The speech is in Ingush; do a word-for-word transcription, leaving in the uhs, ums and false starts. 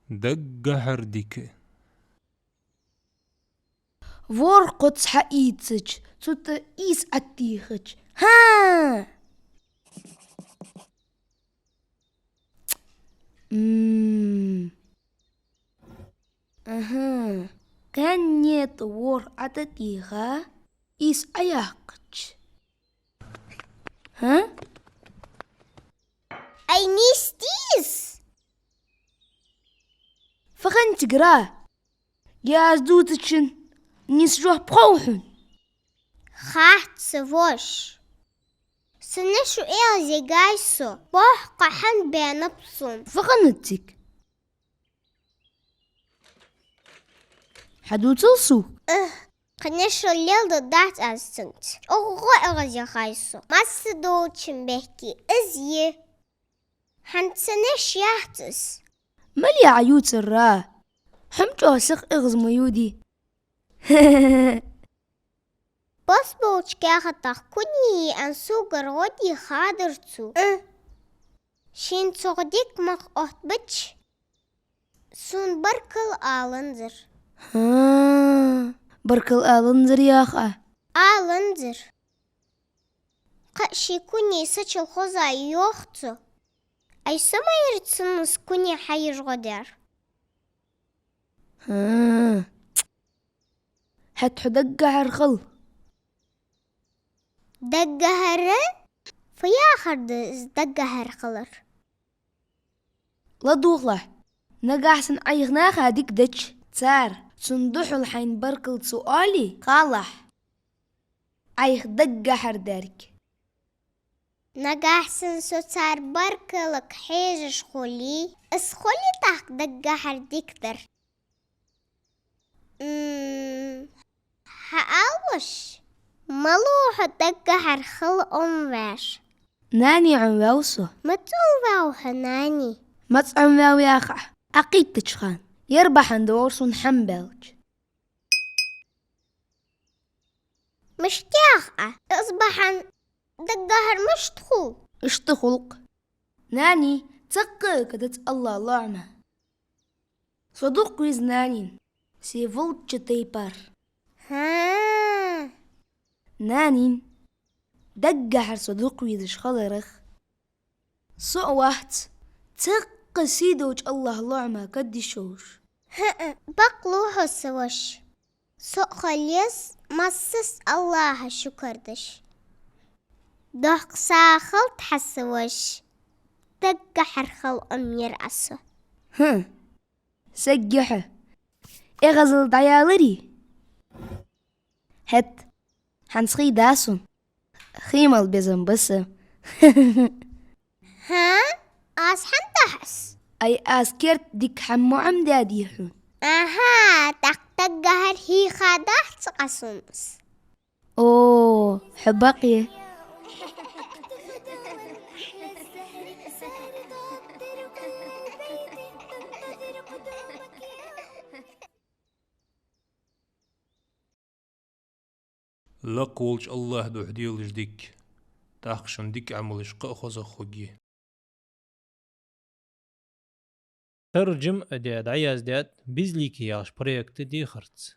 Даггахьара дика. ВорхӀ кхоц хьаийцача, цу тӀа ийс Ӏотехача. ХӀаа! М. Аха. Кхаьнне тӀа ворхӀ ӀотӀатеха, ийс Ӏояьккхача. ХӀаа? Ай, нийсде из! Фу хиннад цигара? Аз дувцачун нийса жоп хов хьона? Хац, воша. Са нешо эгӀазъергья со, боккха хӀама баьннаб сона. Фу хиннад цига? Хьадувцал сога? Эх, кхы нешо леладергдац аз цунца. ЧӀоагӀа эгӀазъергья со. Массадолчун бехке из я. ХӀанз са неш яц из. Мала я Ӏа ювцар? ХӀама чӀоагӀа сиха эгӀаз ма ювдий. Бос болча каьхатах куни яьнна согара гӀо де хадийр цо. Э. Шийна цох дика мах оттабича, сона баркал аланзар. ХӀаа, баркал аланзар, йоах Ӏа? Аланзар. Кхы а ший куни сачул хоза я, йоах цо. Ай, со ма яр цунна са куни хьаеш гӀо даьр. ХӀаа. ХӀаьта хьо даггахьара хила. Даггахьара? Фу яхар да из даггахьара хилар? ЛадувгӀалахь, нагахьа санна Ӏайха наха дика дича, цар цунна духьал хьайна баркал ца оале, халахь, Ӏайха даггахьара даьрг. Нагахьа санна со цар баркалага хьежаш хуле, из хулий тӀаккха даггахьара дикадар? М, хьаала, воша, малав хьо даггахьара хила Ӏомавеш? Нани Ӏомаваьв со. Маца Ӏомаваьв хьо нани? Маца Ӏомаваьв яхар Ӏа кхийттача хана, ер бахьан долаш сона хӀама баьлча. Мишта яхар Ӏа? Из бахьан даггахьара мишта хул? Иштта хул-кх. Нани, цаккха а кадац АллахӀа лоӀамах. Со дукха веза нанина, се волча тайпара. ХӀаа. Нанина, даггахьара со дукха везаш хиларах, со а вац цаккха сийдолча АллахӀа лоӀамах кадаеш волаш. ХӀаа, бакълув хьо, са воша. Со а хила еза массаза АллахӀа шукар деш. Доккха сагӀа хилда хьа, са воша. Даггахьара хила Ӏомаер Ӏа со. ХӀаа. Сагги хьо. ЭгӀазал дӀаяларий? ХӀаьта, хӀанз хий да сона. Хий мала безам ба са. ХӀаа? Аз хӀана дахь из? Ай, аз керда дика хӀама ма Ӏомадаьдий хьона? Аха, тӀаккха даггахьара хьийха дахь ца Ӏа сона из? О, хьо бакъ я. Лакха волча АллахӀа духьа делаш дика, тӀаккха шун дика Ӏамалаш кхы а хозагӀа хургья. Таржам а даь, дӀаяздаьд «Безликий» яхача проекта дехарца.